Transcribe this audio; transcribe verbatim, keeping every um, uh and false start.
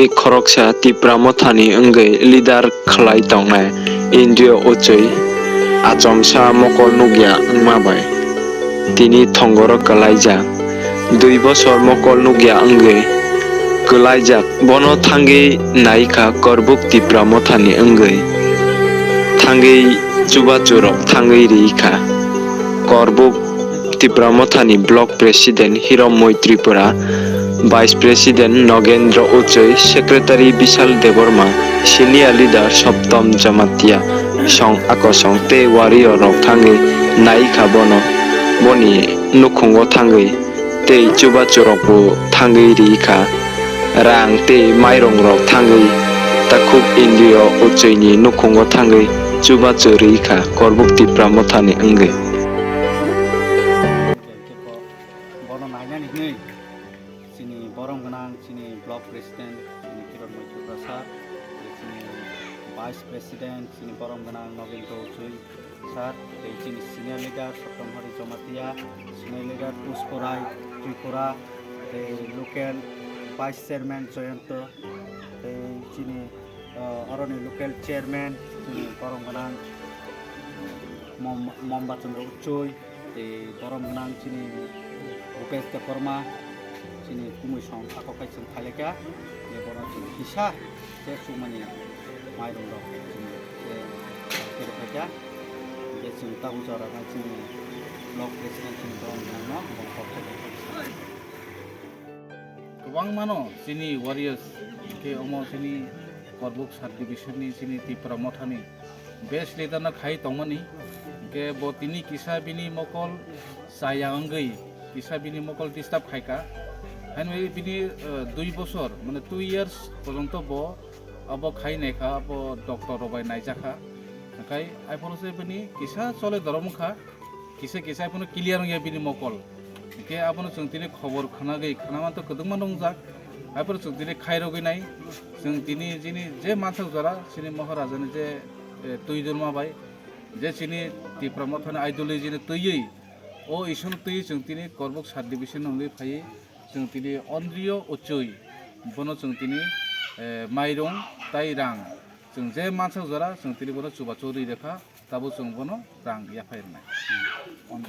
Khoroksa Tipra Mothani wngwi leader khlai tongnai Indriyo Uchwi achomsa mokol nukya wngma bai tini thongoro kwlaijak. Dui bosor mokol nukya wngwi kwlaijak, bono thangwi naikha Korbuk Tipra Mothani wngwi thangwi chubachurok thangwi rikha. Korbuk Tipra Mothani Block President Hirommoi Tripura, Vice President Nogendra Uchoi, Secretary Bishal Debbarma, Senior Leader Soptom Jamatia, song akosong tei warrior rok thangwi naikha bono, boni nukhungo thangwi tei chubachurokbo thangwi rikha. Rang tei mairung rok thangwi takhuk Indriyo Uchoini nukhungo thangwi chubachu rikha Korbuk Tipra Mothani wngwi. Bono nainani hwnwi chini borom gwnang chini block president chini Kiron Moitri Prasad, chini vice president chini borom gwnang Nogendra Uchoi sir, tei chini senior leader Sottom Hari Jamatia, senior leader Pushpa Rai Tripura, tei local vice chairman Jayanta, tei chini, uh, oroni local chairman chini borom gwnang Mom-, Mombachandra Uchoi, tei borom gwnang chini Bhupesh Debbarma, chini kumui song ako kai chwng khailai kha, je bono chini kisa se chukmani mairung rok chini se kiri kha kha, je chwng tabuk jora nai chini block president chini borom gwnang no bong kok kha kha. Kwbangmano chini warriors, khe omo chini Korbuk sub division ni chini Tipra Mothani best leader no khai tongmani, khe bo tini kisa bini mokol chaya wngwi kisa bini mokol disturb khaika. Haino bini, eh, dui bosor, mane two years porjonto bo abo khai naikha, abo doctor rok bai naijakha. Khai aphuru se bini kisa chole dorom wngkha. Kisa kisa phano clear wngya bini mokol. Hinkhe abono chwng tini khobor khwnagwi khwnamanto kwdwkma nungjak. Aphuru chwng tini khairogwi nai. Chwng tini chini je mansak jora chini Maharajani je, eh, twi dorma bai, je chini Tipra Mothani ideology ni twiwi, o issue no twiwi chwng tini Korbuk sub division wngwi phaiwi chwng tini Ondriyo Uchui bono chwng tini, eh, mairung tai rang chwng je mansak jora chwng tini bono chubachu rwi rwkha. Tabuk chwng bono rang yaphai rwnai. Omo.